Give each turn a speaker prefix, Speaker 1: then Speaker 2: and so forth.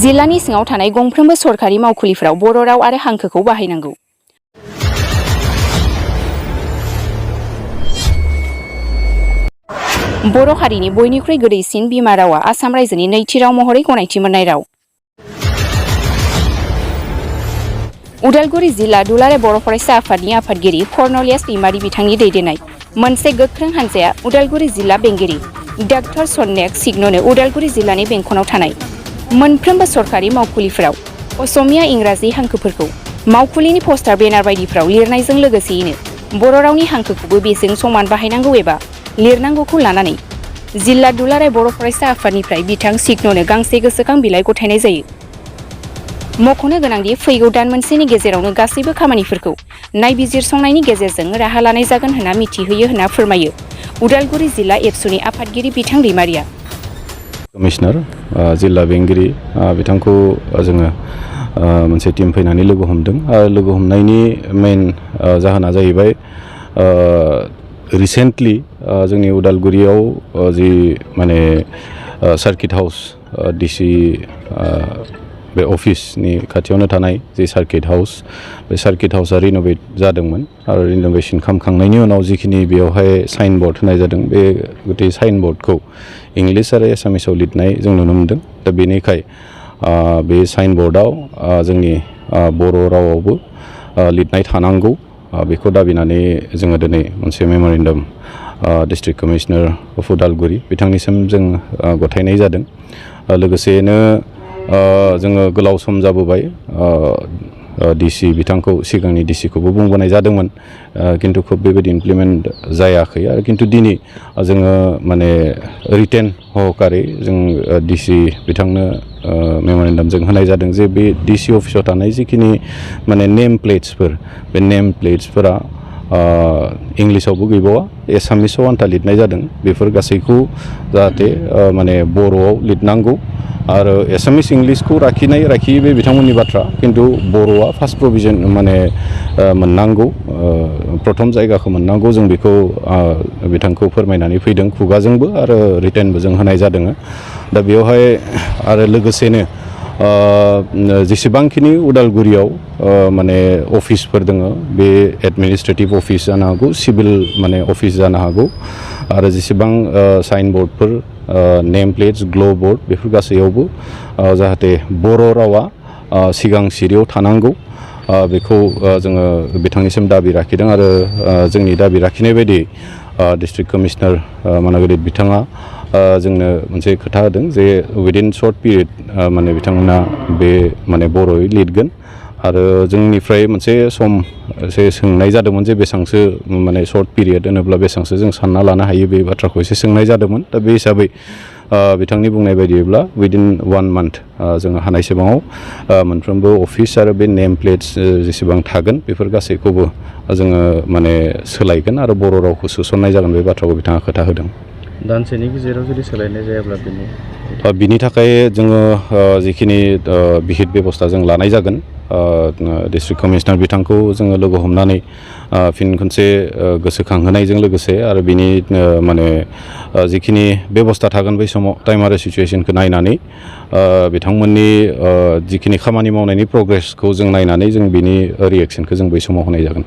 Speaker 1: जिल्लानि सिङाव थानाय गंफ्रोमबो सरखारि मावखुलिफोराव बर' राव आरो हांखोखौ बाहायनांगौ। बर' हारिनि बयनिख्रुइ गोदैसिन बिमा रावा आसाम रायजोनि नैथि राव महरै गनायथि मोननाय राव। उदालगुरि जिल्ला दुलाराय बर' फरायसा आफादनि आफादगिरि कर्नलियास दैमारि बिथांनि दैदेननाय मोनसे गोख्रों हानजाया उदालगुरि जिल्ला बेंगिरि डक्टर सन्नेक सिग्न'नो उदालगुरि जिल्लानि बेंखनाव थानाय मोनफ्रोमबो सरखारि मावखुलिफोराव असमिया इंराजि हांखोफोरखौ मावखुलिनि पस्टार बेनार बायदिफोराव लिरनायजों लोगोसेयैनो बर' रावनि हांखोखौबो बेजों समान बाहायनांगौ एबा लिरनांगौखौ लानानै जिल्ला दुलाराय बर' फरायसा आफादनिफ्राय बिथां सिग्न'नो गांसे गोसोखां बिलाइ गथायनाय जायो। मख'नो गोनांदि फैगौ दान मोनसेनि गेजेरावनो गासैबो खामानिफोरखौ नायबिजिरसंनायनि गेजेरजों राहा लानाय जागोन होनना मिथिहोयो होनना फोरमायो उदालगुरि जिल्ला एबसुनि आफादगिरि बिथां दैमारिया।
Speaker 2: कमिशनार जिल्ला बेंगिरि बिथांखौ जोङो मोनसे टीम फैनानै लोगो हमदों आरो लोगो हमनायनि मेन जाहोना जाहैबाय रिसेन्टलि जोंनि उदालगुरियाव जि माने सार्किट हाउस डिसि बे अफिसनि खाथियावनो थानाय जि सार्किट हाउस बे सार्किट हाउसआ रिन'भेट जादोंमोन आरो रिन'भेसन खालामखांनायनि उनाव जिखिनि बेवहाय साइन बर्ड होनाय जादों बे गोटे साइन बर्डखौ इंलिश आरो एसामिसाव लिरनाय जों नुनो मोनदों। दा बेनिखाय बे साइन बर्डआव जोंनि बर' रावावबो लिरनाय थानांगौ बेखौ दाबिनानै जोङो दिनै मोनसे मेम'रेन्डाम डिस्ट्रिक्ट कमिशनार अफ उदालगुरि बिथांनिसिम जों गथायनाय जादों। लोगोसेनो जोङो गोलाव सम जाबोबाय डिसि बिथांखौ सिगांनि डिसिखौबो बुंबोनाय जादोंमोन खिन्थु खोब बेबायदि इमप्लिमेन्ट जायाखै आरो खिन्थु दिनै जोङो माने रिटेन सहकारै जों डिसि बिथांनो मेम'रेन्डाम जों होनाय जादों जे बे डिसि अफिसाव थानाय जिखिनि माने नेम प्लेट्सफोर बे नेम प्लेट्सफोरा इंलिसावबो गैबावा एसामिसाव आन्था लिरनाय जादों बेफोर गासैखौ जाहाथे माने बर'आव लिरनांगौ आरो एसामिस इंलिशखौ राखियै बे बिथांमोननि बाथ्रा खिन्थु बर'आ फार्स्ट प्रभिजन माने मोननांगौ प्रथम जायगाखौ मोननांगौ जों बेखौ बिथांखौ फोरमायनानै फैदों खुगाजोंबो आरो रिटेनबो जों होनाय जादों। दा बेवहाय आरो लोगोसेनो जेसेबांखिनि उदालगुरियाव माने अफिसफोर दङ बे एडमिनिस्ट्रेटिभ अफिस जानो हागौ सिभिल माने अफिस जानो हागौ आरो जेसेबां साइन बर्डफोर नेम प्लेट्स ग्ल' बर्ड बेफोर गासैयावबो जाहाथे बर' रावा सिगां सिरियाव थानांगौ बेखौ जोङो बिथांनिसिम दाबि लाखिदों आरो जोंनि दाबि लाखिनाय बायदि डिस्ट्रिक्ट कमिशनार मानागिरि बिथाङा जोंनो मोनसे खोथा होदों जे उइदिन सर्ट पिरियड माने बिथांमोना बे माने बर'यै लिरगोन आरो जोंनिफ्राय मोनसे सम एसे सोंनाय जादोंमोन जे बेसेबांसो माने सर्ट पिरियड होनोब्ला बेसेबांसो जों सानना लानो हायो बे बाथ्राखौ एसे सोंनाय जादोंमोन। दा बे हिसाबै बिथांनि बुंनाय बायदिब्ला उइदिन 1 मान्थ जोङो हानायसेबाङाव मोनफ्रोमबो अफिस आरो बे नेम प्लेट्स जेसेबां थागोन बेफोर गासैखौबो जोङो माने सोलायगोन आरो बर' रावखौ सोसननाय जागोन बे बाथ्राखौ बिथाङा खोथा होदों।
Speaker 3: दानसेनि गेजेराव जुदि सोलायनाय जायाब्ला
Speaker 2: बिनि थाखाय जोङो जिखिनि बिहित बेबस्था जों लानाय जागोन डिस्ट्रिक्ट कमिशनार बिथांखौ जोङो लोगो हमनानै फिन खनसे गोसोखांहोनायजों लोगोसे आरो बिनि माने जिखिनि बेबस्था थागोन बै समाव टाइम आरो सिचुवेसनखौ नायनानै बिथांमोननि जिखिनि खामानि मावनायनि प्रग्रेसखौ जों नायनानै जों बिनि रिएक्सनखौ जों बै समाव होनाय जागोन।